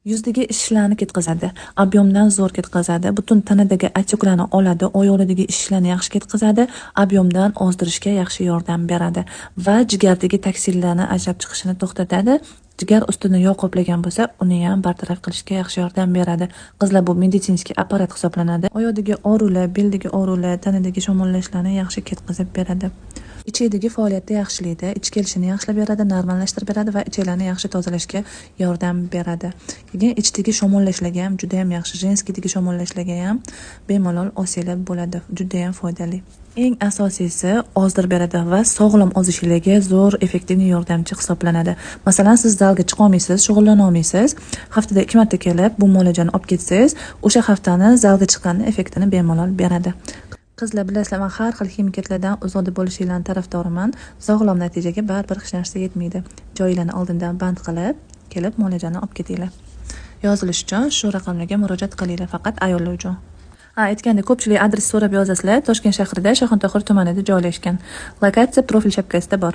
Yuzdagi ishishlarni ketkazadi, объем dan zo'r ketkazadi, butun tanadagi отёк larni oladi, oyoqlardagi ishishlarni yaxshi ketkazadi, объем dan ozdirishga yaxshi yordam beradi va jigardagi toksinlarni ajrab chiqishini to'xtatadi. Jigar ustini yog' qoplagan bo'lsa, uni ham bartaraf qilishga yaxshi yordam beradi. Qizlar, bu медицинский apparat hisoblanadi. Oyoqdagi og'riqlar, beldagi og'riqlar, tanadagi shamollashlarni yaxshi ketkazib beradi. Ichakdagi faoliyatni yaxshilaydi, ich kelishini yaxshilab beradi, normallashtirib beradi va ichaklarni yaxshi tozalashga yordam beradi. Keyin ichdagi shamollashlarga ham juda ham yaxshi, женский dagi shamollashlarga ham bemalol olsanglar bo'ladi, juda ham foydali. Eng asosiysi, ozdirib beradi va sog'lom ozishinglarga zo'r эффективный yordamchi hisoblanadi. Masalan, siz zalga chiqa olmaysiz, shug'ullana olmaysiz. Haftada 2 marta kelib bu muolajani olib ketsangiz, o'sha haftani zalga chiqqanni effektini bemalol beradi. Qizlar, bilasizlar, man har xil ximikatlardan uzoqda bo'lishinglarni tarafdoriman. Sog'lom natijaga baribir hech narsa yetmaydi. Joyinglarni oldindan band qilib, kelib muolajani olib ketinglar. Yozilish uchun shu raqamlarga murojaat qilinglar, faqat ayollar uchun. Ha, aytgandek, ko'pchilik adres so'rab yozasizlar. Toshkent shahrida, Shayxontohur tumanida joylashgan. Lokatsiya profil shapkasida bor.